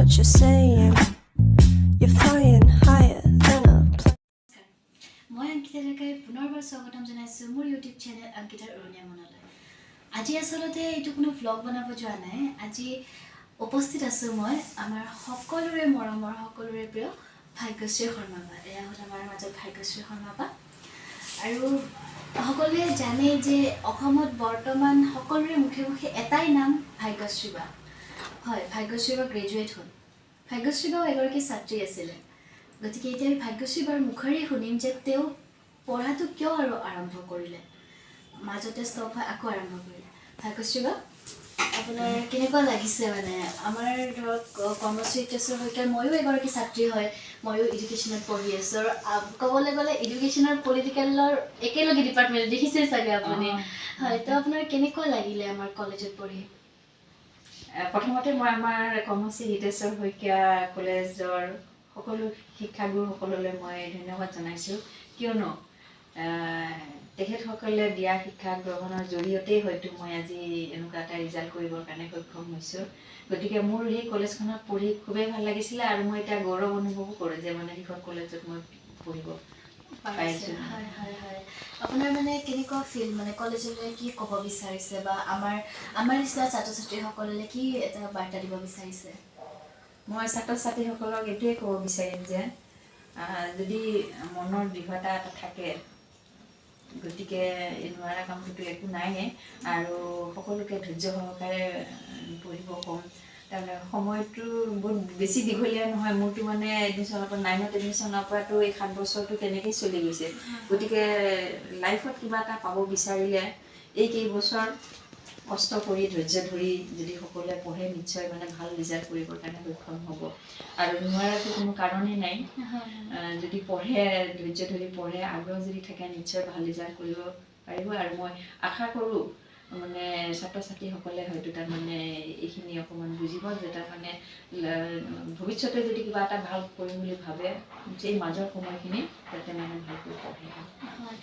what you're saying. You're flying higher than a plane. মই অংকিতা ডেকাই পুনৰবাৰ স্বাগতম জনাইছোঁ মোৰ ইউটিউব চেনেল অংকিতাৰ উৰণীয়া মনলৈ। আজি আচলতে এইটো কোনো ভ্লগ বনাব যোৱা নাই। আজি উপস্থিত আছোঁ মই আমাৰ সকলোৰে মৰমৰ, সকলোৰে প্ৰিয় ভাগ্যশ্ৰী শৰ্মা বা। এয়া হ'ল আমাৰ মাজত ভাগ্যশ্ৰী শৰ্মা বা। আৰু সকলোৱে জানে যে অসমত বৰ্তমান সকলোৰে মুখে মুখে এটাই নাম, ভাগ্যশ্ৰী বা। হয়, ভাগ্যশ্ৰী বা গ্ৰেজুৱেট হ'ল। ভাগ্যশ্ৰী বাও এগৰাকী ছাত্ৰী আছিলে। গতিকে এতিয়া আমি ভাগ্যশ্ৰী বাৰ মুখেৰেই শুনিম যে তেওঁ পঢ়াটো কিয় আৰু আৰম্ভ কৰিলে, মাজতে ষ্টপ হৈ আকৌ আৰম্ভ কৰিলে। ভাগ্যশ্ৰী বা, আপোনাৰ কেনেকুৱা লাগিছে? মানে আমাৰ ধৰক কৰ্মশ্ৰী হিতেশ্বৰ শইকীয়াৰ ময়ো এগৰাকী ছাত্ৰী হয়, ময়ো এডুকেশ্যনত পঢ়ি আছোঁ আৰু ক'বলৈ গ'লে এডুকেশ্যনৰ পলিটিকেলৰ একেলগে ডিপাৰ্টমেণ্ট দেখিছে চাগে আপুনি। হয়, তো আপোনাৰ কেনেকুৱা লাগিলে আমাৰ কলেজত পঢ়ি? প্ৰথমতে মই আমাৰ কৰ্মশ্ৰী হিতেশ্বৰ শইকীয়া কলেজৰ সকলো শিক্ষাগুৰুসকললৈ মই ধন্যবাদ জনাইছোঁ, কিয়নো তেখেতসকলে দিয়া শিক্ষা গ্ৰহণৰ জৰিয়তেই হয়তো মই আজি এনেকুৱা এটা ৰিজাল্ট কৰিবৰ কাৰণে সক্ষম হৈছোঁ। গতিকে মোৰ সেই কলেজখনত পঢ়ি খুবেই ভাল লাগিছিলে আৰু মই এতিয়া গৌৰৱ অনুভৱো কৰোঁ যে মানে সেইখন কলেজত মই পঢ়িব পাৰিছে। পাৰিছোঁ। হয়, আপোনাৰ মানে কেনেকুৱা ফিল, মানে কলেজলৈ কি ক'ব বিচাৰিছে বা আমাৰ নিচিনা ছাত্ৰ ছাত্ৰীসকললৈ কি এটা বাৰ্তা দিব বিচাৰিছে? মই ছাত্ৰ ছাত্ৰীসকলক এইটোৱে ক'ব বিচাৰিম যে যদি মনৰ দৃঢ়তা এটা থাকে, গতিকে এই নোৱাৰা কামটোতো একো নাইয়ে। আৰু সকলোকে ধৈৰ্য সহকাৰে পঢ়িব ক'ম। তাৰমানে সময়টো বহুত বেছি দীঘলীয়া নহয়। মোৰতো মানে এডমিশ্যনৰ পৰা, নাইনত এডমিশ্যনৰ পৰাতো এই 7 বছৰটো তেনেকেই চলি গৈছে। গতিকে লাইফত কিবা এটা পাব বিচাৰিলে এই কেইবছৰ কষ্ট কৰি, ধৈৰ্য ধৰি যদি সকলোৱে পঢ়ে, নিশ্চয় মানে ভাল ৰিজাল্ট কৰিবৰ কাৰণে সক্ষম হ'ব আৰু নোৱাৰাটো কোনো কাৰণেই নাই। যদি পঢ়ে, ধৈৰ্য ধৰি পঢ়ে, আগ্ৰহ যদি থাকে, নিশ্চয় ভাল ৰিজাল্ট কৰিব পাৰিব। আৰু মই আশা কৰোঁ মানে ছাত্ৰ ছাত্ৰীসকলে হয়তো তাৰমানে এইখিনি অকণমান বুজিব যে তাৰমানে ভৱিষ্যতে যদি কিবা এটা ভাল কৰিম বুলি ভাবে, যে এই মাজৰ সময়খিনি যাতে মানে ভালকৈ পঢ়ে। হয়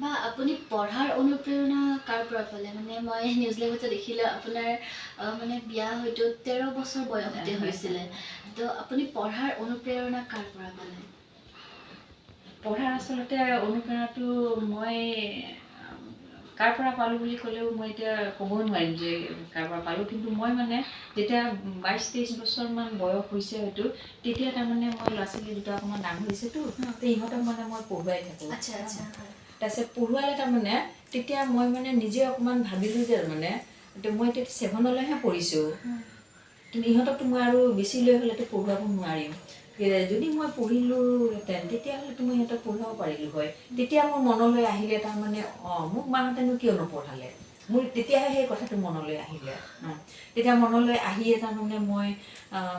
বা, আপুনি পঢ়াৰ অনুপ্ৰেৰণা কাৰ পৰা পালে? মানে মই নিউজ লাইভতে দেখিলোঁ আপোনাৰ মানে বিয়া হয়তো 13 বছৰ বয়সতে হৈছিলে। তো আপুনি পঢ়াৰ অনুপ্ৰেৰণা কাৰ পৰা পালে? পঢ়াৰ আচলতে অনুপ্ৰেৰণাটো মই কাৰ পৰা পালোঁ বুলি ক'লেও মই এতিয়া ক'বও নোৱাৰিম যে কাৰ পৰা পালোঁ। কিন্তু মই মানে যেতিয়া 22-23 বছৰমান বয়স হৈছে হয়তো, তেতিয়া তাৰমানে মই ল'ৰা ছোৱালী দুটা অকণমান ডাঙৰ হৈছেতো, তো ইহঁতক মানে মই পঢ়ুৱাই থাকোঁ। আচ্ছা আচ্ছা হয়। তাৰপিছত পঢ়ুৱালে তাৰমানে তেতিয়া মই মানে নিজে অকণমান ভাবিলোঁ যে মানে তো মই এতিয়া ছেভেনলৈহে পঢ়িছোঁ, কিন্তু ইহঁতকতো মই আৰু বেছি লৈ হ'লেতো পঢ়ুৱাব নোৱাৰিম। যদি মই পঢ়িলোহেঁতেন, তেতিয়াহ'লেতো মই ইহঁতক পঢ়ুৱাব পাৰিলোঁ হয়। তেতিয়া মোৰ মনলৈ আহিলে তাৰমানে, অঁ, মোক মাহঁতেনো কিয় নপঢ়ালে? মোৰ তেতিয়াহে সেই কথাটো মনলৈ আহিলে। তেতিয়া মনলৈ আহিয়ে তাৰমানে মই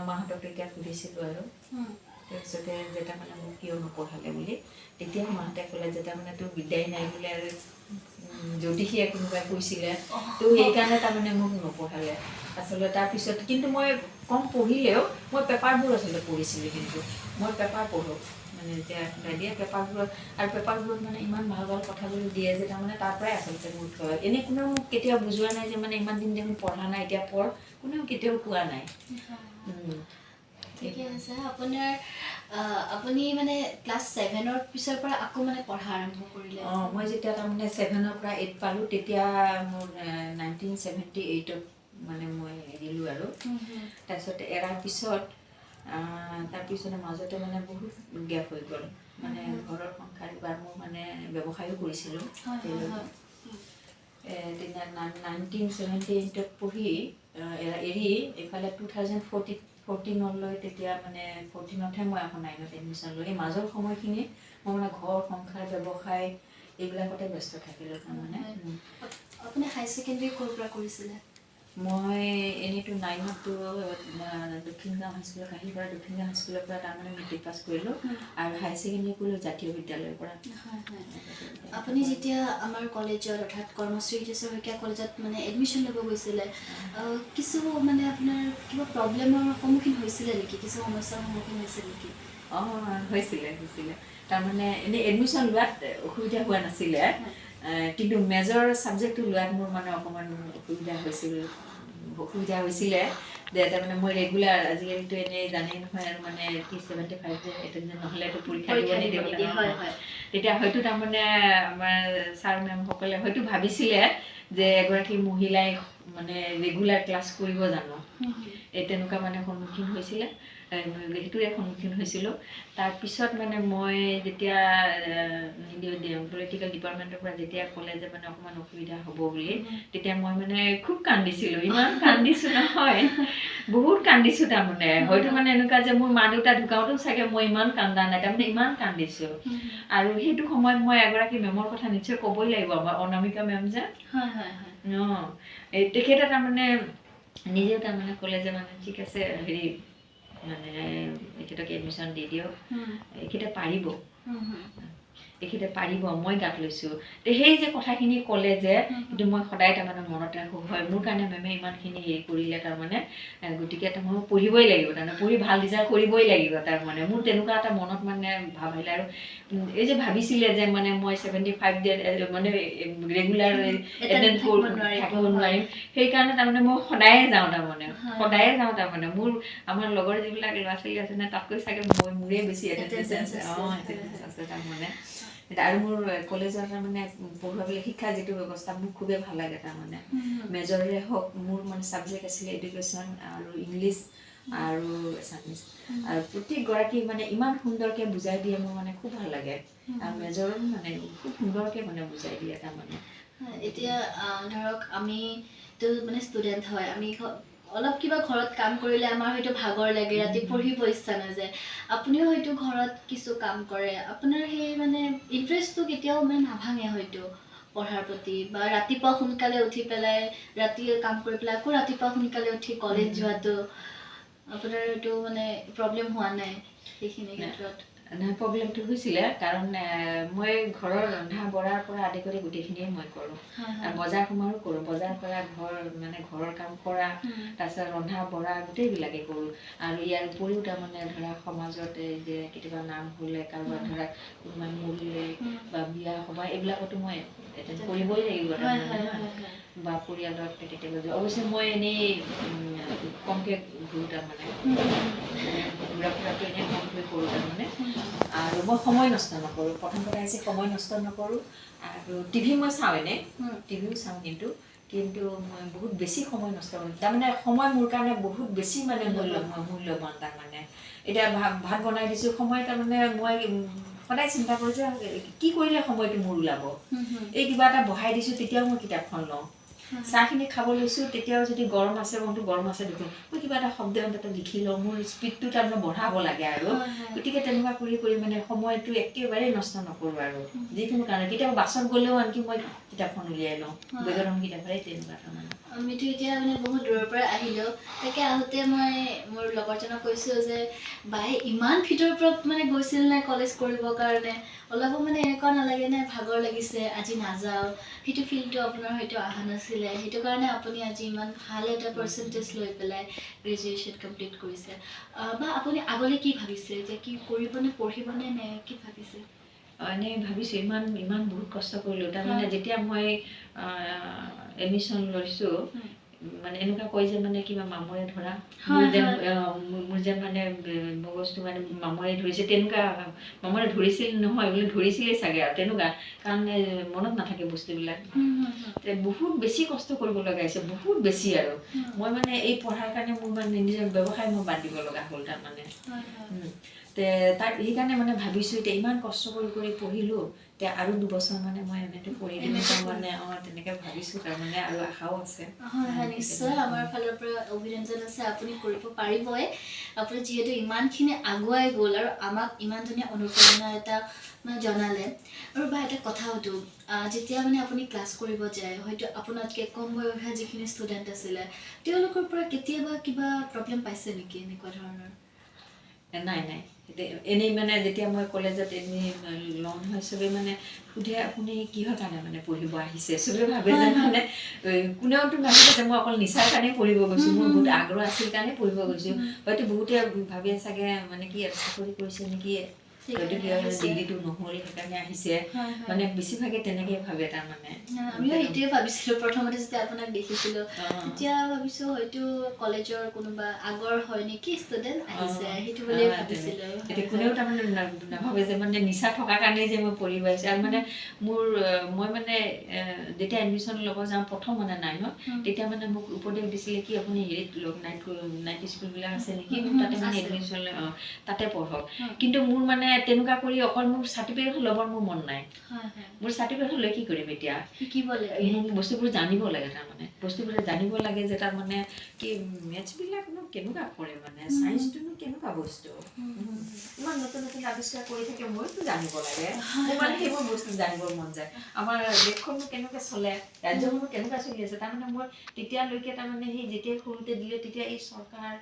মাহঁতক তেতিয়া সুধিছিলোঁ আৰু তাৰপিছতে যে তাৰমানে মোক কিয় নপঢ়ালে বুলি। তেতিয়া মাহঁতে ক'লে যে তাৰমানে তোৰ বিদ্যাই নাই বোলে আৰু জ্যোতিষীয়ে কোনোবাই কৈছিলে, তো সেইকাৰণে তাৰমানে মোক নপঢ়ালে আচলতে। তাৰপিছত কিন্তু মই কম পঢ়িলেও মই পেপাৰবোৰ আচলতে পঢ়িছিলোঁ। কিন্তু মই পেপাৰ পঢ়োঁ, মানে যেতিয়া দিয়ে পেপাৰবোৰত, আৰু পেপাৰবোৰত মানে ইমান ভাল ভাল কথাবোৰ দিয়ে যে তাৰমানে তাৰ পৰাই আচলতে মোৰ হয়। এনেই কোনেও মোক কেতিয়াও বুজোৱা নাই যে মানে ইমান দিন দেখোন পঢ়া নাই, এতিয়া পঢ়, কোনেও কেতিয়াও কোৱা নাই। ঠিকে আছে। আপোনাৰ আপুনি মানে ক্লাছ ছেভেনৰ পিছৰ পৰা আকৌ মানে পঢ়া আৰম্ভ কৰিলে? অঁ, মই যেতিয়া তাৰমানে ছেভেনৰ পৰা এইট পালোঁ, তেতিয়া মোৰ 1978ত মানে মই এৰিলোঁ আৰু তাৰপিছত এৰাৰ পিছত তাৰপিছতে মাজতে মানে বহুত গেপ হৈ গ'ল। মানে ঘৰৰ সংসাৰ বা মোৰ মানে ব্যৱসায়ো কৰিছিলোঁ। তেতিয়া 1978ত পঢ়ি এৰি এইফালে 2014নলৈ, তেতিয়া মানে 14তহে মই আকৌ নাইনত এডমিশ্যন ল'লোঁ। এই মাজৰ সময়খিনি মই মানে ঘৰ সংসাৰ, ব্যৱসায় এইবিলাকতে ব্যস্ত থাকিলোঁ তাৰমানে। আপুনি হাই ছেকেণ্ডেৰী ক'ৰ পৰা কৰিছিলে? মই এনেইতো নাইনততো দক্ষিণ গাঁও হাইস্কুলৰ, কাহিলীপাৰা দক্ষিণ গাঁও হাইস্কুলৰ পৰা তাৰমানে মেট্ৰিক পাছ কৰিলোঁ আৰু হাই ছেকেণ্ডেৰী কৰিলোঁ জাতীয় বিদ্যালয়ৰ পৰা। হয় হয় আপুনি যেতিয়া আমাৰ কলেজত, অৰ্থাৎ কৰ্মশ্ৰী হিতেশ্বৰ শইকীয়া কলেজত মানে এডমিশ্যন ল'ব গৈছিলে, কিছু মানে আপোনাৰ কিবা প্ৰব্লেমৰ সন্মুখীন হৈছিলে নেকি? কিছু সমস্যাৰ সন্মুখীন হৈছিল নেকি? অঁ, হৈছিলে হৈছিলে তাৰমানে এনেই এডমিশ্যন লোৱাত অসুবিধা হোৱা নাছিলে, কিন্তু মেজৰ ছাবজেক্টটো লোৱাত মোৰ মানে অকণমান অসুবিধা হৈছিলে। যে তাৰমানে মই ৰেগুলাৰ, আজিকালিতো এনেই জানেই নহয় আৰু মানে কি 75 যে এটেণ্ডেঞ্চ নহ'লেতো পৰীক্ষা দিব পৰীক্ষা দিব নিদিয়ে। নিদিয়ে, হয় হয়। তেতিয়া হয়তো তাৰমানে আমাৰ ছাৰ মেমসকলে হয়তো ভাবিছিলে যে এগৰাকী মহিলাই মানে ৰেগুলাৰ ক্লাছ কৰিব জানো, এই তেনেকুৱা মানে সন্মুখীন হৈছিলে, সেইটোৰে সন্মুখীন হৈছিলোঁ। তাৰপিছত মানে মই যেতিয়া পলিটিকেল ডিপাৰ্টমেণ্টৰ পৰা যেতিয়া ক'লে যে মানে অকণমান অসুবিধা হ'ব বুলি, তেতিয়া মই মানে খুব কান্দিছিলোঁ, ইমান কান্দিছোঁ নহয়, বহুত কান্দিছোঁ তাৰমানে। হয়তো মানে এনেকুৱা যে মোৰ মা দেউতা ঢুকাওঁতেও চাগে মই ইমান কান্দা নাই, তাৰমানে ইমান কান্দিছোঁ। আৰু সেইটো সময়ত মই এগৰাকী মেমৰ কথা নিশ্চয় ক'বই লাগিব, আমাৰ অনামিকা মেম যে, হয় হয় হয় অঁ, এই তেখেতে তাৰমানে নিজেও তাৰমানে ক'লে যে মানে ঠিক আছে, হেৰি মানে এখেতক এডমিশ্যন দি দিয়ক, এখেতে পাৰিব, এখেতে পাৰিব, মই গাত লৈছোঁ। তে সেই যে কথাখিনি ক'লে যে, কিন্তু মই সদায় তাৰমানে মনত ৰাখোঁ, হয় মোৰ কাৰণে মেমে ইমানখিনি হেৰি কৰিলে তাৰমানে, গতিকে মই পঢ়িবই লাগিব, তাৰমানে পঢ়ি ভাল ৰিজাল্ট কৰিবই লাগিব তাৰমানে, মোৰ তেনেকুৱা এটা মনত মানে ভাৱ আহিলে। আৰু এই যে ভাবিছিলে যে মানে মই 75 ডে মানে ৰেগুলাৰ এটেণ্ড থাকিব নোৱাৰিম, সেইকাৰণে তাৰমানে মই সদায়ে যাওঁ তাৰমানে, সদায়ে যাওঁ তাৰমানে। মোৰ আমাৰ লগৰ যিবিলাক ল'ৰা ছোৱালী আছে নে, তাতকৈ চাগে মই মোৰে বেছি এটেণ্ডেঞ্চ আছে, অঁ এটেণ্ডেঞ্চ আছে তাৰমানে। আৰু মোৰ কলেজৰ তাৰমানে পঢ়ুৱাবলৈ শিক্ষা যিটো ব্যৱস্থা মোৰ খুবেই ভাল লাগে তাৰমানে, মেজৰৰে হওক, মোৰ মানে ছাবজেক্ট আছিলে এডুকেশ্যন আৰু ইংলিছ আৰু এছামিছ, আৰু প্ৰত্যেকগৰাকী মানে ইমান সুন্দৰকৈ বুজাই দিয়ে, মোৰ মানে খুব ভাল লাগে। আৰু মেজৰো মানে খুব সুন্দৰকৈ মানে বুজাই দিয়ে তাৰমানে। এতিয়া ধৰক আমিতো মানে ষ্টুডেণ্ট হয়, আমি অলপ কিবা ঘৰত কাম কৰিলে আমাৰ হয়তো ভাগৰ লাগে, ৰাতি পঢ়িব ইচ্ছা নাযায়। আপুনিও হয়তো ঘৰত কিছু কাম কৰে, আপোনাৰ সেই মানে ইণ্টাৰেষ্টটো কেতিয়াও মানে নাভাঙে হয়তো পঢ়াৰ প্ৰতি, বা ৰাতিপুৱা সোনকালে উঠি পেলাই ৰাতি কাম কৰি পেলাই আকৌ ৰাতিপুৱা সোনকালে উঠি কলেজ যোৱাটো আপোনাৰ এইটো মানে প্ৰব্লেম হোৱা নাই সেইখিনি ক্ষেত্ৰত? নহয়, প্ৰব্লেমটো হৈছিলে, কাৰণ মই ঘৰৰ ৰন্ধা বঢ়াৰ পৰা আদি কৰি গোটেইখিনিয়ে মই কৰোঁ, আৰু বজাৰ সমাৰো কৰোঁ, বজাৰ কৰা, ঘৰ মানে ঘৰৰ কাম কৰা, তাৰপিছত ৰন্ধা বঢ়া গোটেইবিলাকেই কৰোঁ। আৰু ইয়াৰ উপৰিও তাৰমানে ধৰা সমাজত এই যে কেতিয়াবা নাম হ'লে, কাৰোবাৰ ধৰা কোনোবাই মৰিলে বা বিয়া সভা এইবিলাকতো মই এটেণ্ড কৰিবই লাগিব তাৰমানে, বা পৰিয়ালত কেতিয়াবা যোৱা। অৱশ্যে মই এনেই কমকৈ ঘূৰোঁ তাৰমানে, ঘূৰা ফুৰাটো এনেই কমকৈ কৰোঁ তাৰমানে। আৰু মই সময় নষ্ট নকৰোঁ, প্ৰথম কথা হৈছে সময় নষ্ট নকৰোঁ। আৰু টিভি মই চাওঁ, এনেই টিভিও চাওঁ, কিন্তু কিন্তু মই বহুত বেছি সময় নষ্ট কৰোঁ তাৰমানে। সময় মোৰ কাৰণে বহুত বেছি মানে মূল্যৱান তাৰমানে। এতিয়া ভাত বনাই দিছোঁ, সময় তাৰমানে মই সদায় চিন্তা কৰোঁ যে কি কৰিলে সময়টো মোৰ ওলাব। এই কিবা এটা বহাই দিছোঁ, তেতিয়াও মই কিতাপখন লওঁ, চাহখিনি খাব লৈছোঁ, তেতিয়াও যদি গৰম আছে, মনটো গৰম আছে দেখোন, মই কিবা এটা শব্দ এটা লিখি লওঁ, মোৰ স্পীডটো তাৰমানে বঢ়াব লাগে আৰু। গতিকে তেনেকুৱা কৰি কৰি মানে সময়টো একেবাৰেই নষ্ট নকৰোঁ আৰু যিকোনো কাৰণে। কেতিয়াবা বাছত গ'লেও আনকি মই কিতাপখন উলিয়াই লওঁ, বেগত কিতাপ, তেনেকুৱা তাৰমানে। আমিতো এতিয়া মানে বহুত দূৰৰ পৰা আহিলোঁ, তাকে আহোঁতে মই মোৰ লগৰজনক কৈছোঁ যে বাই ইমান ভিতৰৰ পৰা মানে গৈছিল নাই কলেজ কৰিবৰ কাৰণে, অলপো মানে এনেকুৱা নালাগে নে ভাগৰ লাগিছে আজি নাযাওঁ, সেইটো ফিলটো আপোনাৰ হয়তো অহা নাছিলে, সেইটো কাৰণে আপুনি আজি ইমান ভাল এটা পাৰ্চেণ্টেজ লৈ পেলাই গ্ৰেজুৱেশ্যন কমপ্লিট কৰিছে। বা আপুনি আগলৈ কি ভাবিছে, যে কি কৰিবনে, পঢ়িবনে নে কি ভাবিছে? এনেই ভাবিছোঁ, ইমান ইমান বহুত কষ্ট কৰিলোঁ তাৰমানে। যেতিয়া মই এডমিশ্যন লৈছোঁ, মানে এনেকুৱা কয় যে মানে কিবা মামৰে ধৰা, মোৰ যেন মানে মগজটো মানে মামৰে ধৰিছে, তেনেকুৱা মামৰে ধৰিছিল নহয় বোলে, ধৰিছিলেই চাগে আৰু তেনেকুৱা, কাৰণ মনত নাথাকে বস্তুবিলাক। বহুত বেছি কষ্ট কৰিব লগা হৈছে, বহুত বেছি। আৰু মই মানে এই পঢ়াৰ কাৰণে মোৰ মানে নিজৰ ব্যৱসায় মই বাদ দিব লগা হ'ল তাৰমানে। তাৰ সেইকাৰণে মানে ভাবিছোঁ এতিয়া ইমান কষ্ট কৰি কৰি পঢ়িলোঁ, এতিয়া আৰু 2 বছৰ মানে মই এম এটো কৰি দিম তাৰমানে, অঁ তেনেকৈ ভাবিছোঁ তাৰমানে, আৰু আশাও আছে। হয় হয়, নিশ্চয় আমাৰ ফালৰ পৰা অভিনন্দন আছে, আপুনি কৰিব পাৰিবই। আপুনি যিহেতু ইমানখিনি আগুৱাই গ'ল আৰু আমাক ইমান ধুনীয়া অনুপ্ৰেৰণা এটা মানে জনালে। আৰু বা এটা কথা সুধোঁ, যেতিয়া মানে আপুনি ক্লাছ কৰিব যায়, হয়তো আপোনাতকৈ কম বয়সীয়া যিখিনি ষ্টুডেণ্ট আছিলে, তেওঁলোকৰ পৰা কেতিয়াবা কিবা প্ৰব্লেম পাইছে নেকি এনেকুৱা ধৰণৰ? নাই নাই, এনেই মানে যেতিয়া মই কলেজত এনেই লওঁ নহয়, চবেই মানে সোধে আপুনি কিহৰ কাৰণে মানে পঢ়িব আহিছে। চবেই ভাবে যে মানে কোনেওতো নাভাবে যে মই অকল নিচাৰ কাৰণেই পঢ়িব গৈছোঁ, মোৰ বহুত আগ্ৰহ আছিল কাৰণে পঢ়িব গৈছোঁ। হয়তো বহুতে ভাবে চাগে মানে কি চাকৰি কৰিছে নেকি, হয়তো কিবা ডিগ্ৰীটো নহ'ল, সেইকাৰণে আহিছে। হয়, হয়। মানে বেছিভাগে তেনেকেই ভাবে তাৰমানে। আমিও সেইটোৱে ভাবিছিলোঁ প্ৰথমতে যেতিয়া আপোনাক দেখিছিলোঁ, তেতিয়া ভাবিছোঁ হয়তো কলেজৰ কোনোবা আগৰ হয় নেকি ষ্টুডেণ্ট আহিছে, সেইটো বুলিয়ে ভাবিছিলোঁ। এতিয়া কোনেও তাৰমানে নাভাবে যে মানে নিচা থকাৰ কাৰণেই যে মই পঢ়িব আহিছোঁ। আৰু মানে মোৰ মই মানে যেতিয়া এডমিশ্যন ল'ব যাওঁ প্ৰথম মানে নাইনত, তেতিয়া মানে মোক উপদেশ দিছিলে কি আপুনি হেৰিত লওক, নাইট নাইট স্কুলবিলাক আছে নেকি, তাতে মানে এডমিশ্যন লৈ তাতে পঢ়ক। কিন্তু মোৰ মানে তেনেকুৱা কৰি অকল মোৰ চাৰ্টিফিকেটখন ল'বৰ মোৰ মন নাই। মোৰ চাৰ্টিফিকেটখন লৈ কি কৰিম এতিয়া? শিকিব লাগে, মোক বস্তুবোৰ জানিব লাগে তাৰমানে, বস্তুবোৰ জানিব লাগে যে তাৰমানে কি মেথছবিলাকনো কেনেকুৱা কৰে, মানে চায়েন্সটোনো কেনেকুৱা বস্তু, ইমান নতুন নতুন আৱিষ্কাৰ কৰি থাকে, মইতো জানিব লাগে। মোৰ মানে সেইবোৰ বস্তু জানিবৰ মন যায়। আমাৰ দেশখননো কেনেকৈ চলে, ৰাজ্যখনো কেনেকুৱা চলি আছে, তাৰমানে মই তেতিয়ালৈকে তাৰমানে সেই যেতিয়া সৰুতে দিলে তেতিয়া এই চৰকাৰ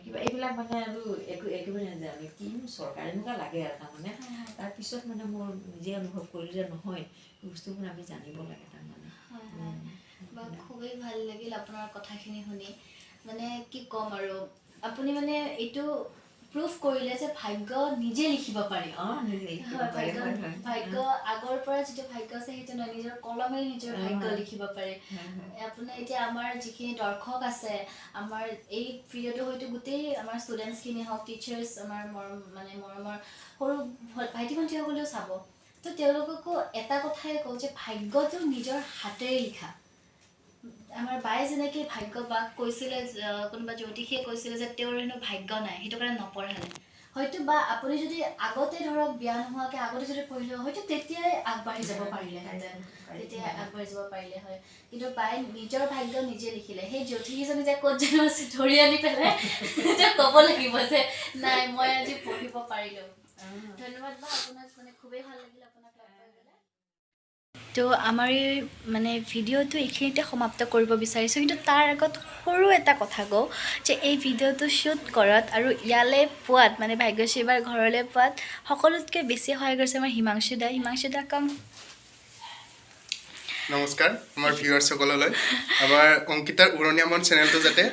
কিবা এইবিলাক মানে আৰু একো একেবাৰে নাজানো কিনো চৰকাৰ এনেকুৱা লাগে আৰু তাৰমানে। তাৰপিছত মানে মোৰ নিজে অনুভৱ কৰিলোঁ যে নহয়, বস্তুবোৰ আমি জানিব লাগে তাৰমানে। বা খুবেই ভাল লাগিল আপোনাৰ কথাখিনি শুনি, মানে কি ক'ম আৰু, আপুনি মানে এইটো প্ৰুফ কৰিলে যে ভাগ্য নিজে লিখিব পাৰি। ভাগ্য আগৰ পৰা যিটো ভাগ্য আছে সেইটো নহয়, নিজৰ কলমেৰে নিজৰ ভাগ্য লিখিব পাৰে। আপোনাৰ এতিয়া আমাৰ যিখিনি দৰ্শক আছে, আমাৰ এই ভিডিঅ'টো হয়তো গোটেই আমাৰ ষ্টুডেণ্টছখিনি হওক, টিচাৰ্ছ, আমাৰ মৰম মানে মৰমৰ সৰু ভাইটি ভণ্টিসকলেও চাব, তো তেওঁলোককো এটা কথাই কওঁ যে ভাগ্যটো নিজৰ হাতেৰে লিখা। আমাৰ বায়ে যেনেকৈ ভাগ্য বাক কৈছিলে, কোনোবা জ্যোতিষীয়ে কৈছিলে যে তেওঁৰ হেনো ভাগ্য নাই, সেইটো কাৰণে নপঢ়ালে। হয়তো বা আপুনি যদি আগতে ধৰক বিয়া নোহোৱাকৈ আগতে যদি পঢ়িলে হয়তো তেতিয়াই আগবাঢ়ি যাব পাৰিলেহেঁতেন, তেতিয়াই আগবাঢ়ি যাব পাৰিলে হয়। কিন্তু বায়ে নিজৰ ভাগ্য নিজে লিখিলে। সেই জ্যোতিষীজনী যে ক'ত জানো আছে, ধৰি আনি পেলাই এতিয়া ক'ব লাগিব যে নাই, মই আজি পঢ়িব পাৰিলোঁ। ধন্যবাদ বা, আপোনাক মানে খুবেই ভাল লাগিল আপোনাক লগ পাই পেলাই। তো আমাৰ এই মানে ভিডিঅ'টো এইখিনিতে সমাপ্ত কৰিব বিচাৰিছোঁ, কিন্তু তাৰ আগত সৰু এটা কথা কওঁ যে এই ভিডিঅ'টো শ্বুট কৰাত আৰু ইয়ালৈ পোৱাত, মানে ভাগ্যশ্ৰী বাৰ ঘৰলৈ পোৱাত সকলোতকৈ বেছি সহায় কৰিছে আমাৰ হিমাংশু দা। হিমাংশু দা, কম। নমস্কাৰ আমাৰ ভিউৱাৰ্ছসকললৈ। আমাৰ অংকিতাৰ উৰণীয়া মন চেনেলটো যাতে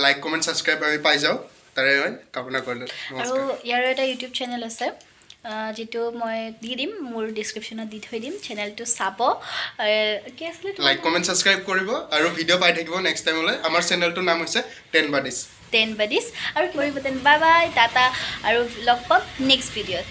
লাইক, কমেণ্ট, ছাবস্ক্ৰাইব আমি পাই যাওঁ, তাৰে মই কামনা কৰিলোঁ। আৰু ইয়াৰো এটা ইউটিউব চেনেল আছে, যিটো মই দি দিম, মোৰ ডিছক্ৰিপশ্যনত দি থৈ দিম, চেনেলটো চাব। কি আছিলে? লাইক, কমেণ্ট, ছাবস্ক্ৰাইব কৰিব আৰু ভিডিঅ' পাই থাকিব নেক্সট টাইমলৈ। আমাৰ চেনেলটোৰ নাম হৈছে টেন বাডিজ। Ten buddies. আৰু কৰিব তেন, বাই বাই, টাটা, আৰু লগ পাম নেক্সট ভিডিঅ'ত।